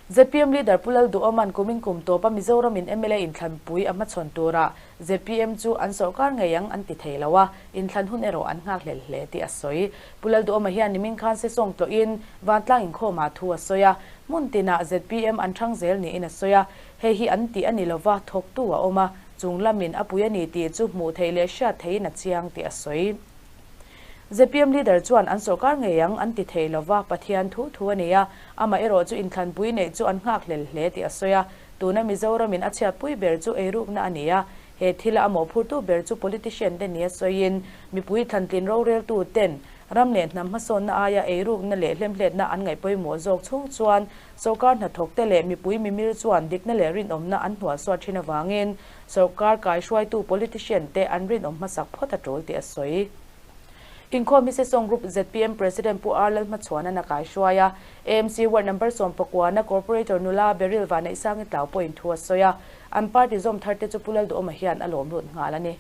Zpm Leader Pu Lalduhawma'n kumin kum tawpa Mizoramin mla inthlanpui a hmachhawn turah zpm chu an sawrkar ngei ang an ti thei lo a, inthlan hun erawh an nghakhlel hle tih a sawi. Pu Lalduhawma hian nimin khan Sesawng tlawhin vantlang inkhawmah thu a sawi a, hmun tinah zpm an thang zel niin a sawi a, hei hi an tih a ni lova thawktu a awm a, chung lamin a pui a ni tih chu hmuh theih leh hriat theihin a chiang tih a sawi. Zpm leader chuan an sawrkar ngei ang an ti thei lova, Pathian thu thu a ni a, amah erawh chu inthlanpui neih chu an nghakhlel hle tih a sawi a, tuna Mizoramin a chhiatpui ber chu eirukna a ni a, he thila a mawhphurtu ber chu politician te nia sawiin mipui thlantlin roreltu ten ram leh hnam hmasawnna aia eirukna leh hlemhletna an ngaihpawimawh zawk chhung chuan sawrkar hnathawkte leh mipui mimir chuan dikna leh rinawmna an hnualsuat thin avangin Sawrkar kaihruaitu politician te an rinawm hmasak phawt a tul tih a sawi. Inkhawm hi Sesawng Group zpm President Pu R Lalhmachhuana'n a kaihruai a, AMC Ward Number 19 a Corporator nula Beryl Vanneihsangi Tlau pawhin thu a sawi a, an party zawm thar te chu Pu Lalduhawma hian a lawm lut nghal a ni.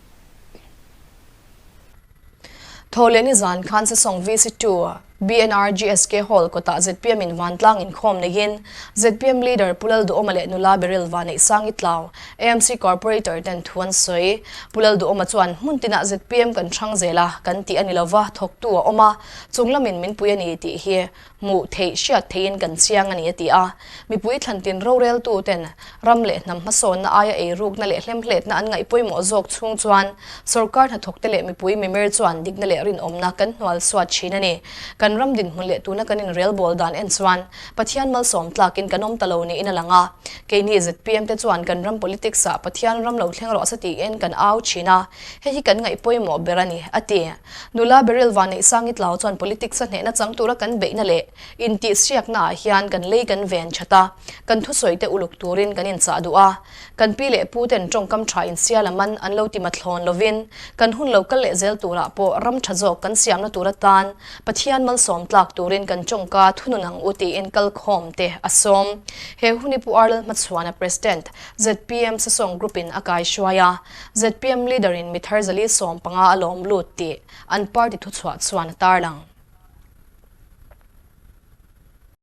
Thawhlehni zan khan Sesawng VC2 BNRGSK Hall kawtah zpm in vantlang inkhawm neiin zpm Leader Pu Lalduhawma leh nula Beryl Vanneihsangi Tlau, AMC Corporator ten thu an sawi. Pu Lalduhawma chuan hmun tinah zpm kan hrang zel a, kan tih a ni lova, thawktu a awm a, chung lamin min pui a ni tih hi hmuh theih hriat theihin kan chiang a ni a ti a. Mipui thlantin roreltu ten ram leh hnam hmasawnna aia eirukna leh hlemhletna an ngaih pawimawh zawk chhung chuan sawrkar hnathawkte leh mipui mimir chuan dikna leh rinawmna kan hnual suat thin a ni. Kan ram dinhmun leh tuna kan inrelbawl dan en chuan Pathian malsawm tlakin kan awm ta lo niin a lang a. Keini zpm te chuan kan ram politics ah Pathian ram lo thleng rawh se tiin kan au thin a, hei hi kan ngaih pawimawh ber a ni, a ti. Nula Beryl Vanneihsangi Tlau chuan politics a hnehna chang tura kan beihna leh intihsiakna ah hian kan lei kan ven that a, kan thusawi te uluk turin kan inchah duh a. Kan pi leh pu ten tawngkam tha insial a man an lo ti mathlawn lovin kan hun lo kal leh zel turah pawh ram tha zawk kan siamna tur atan Pathian malsawm tlak turin kan tawngka thunun ang u tiin kalkhawm te a sawm. He hun hi Pu Arlal Hmachhuana President, zpm Sasawng Group in a kaihruai a. Zpm leader in mi thar 115 a lawm lut tih an party thuchhuah chuan a tarlang.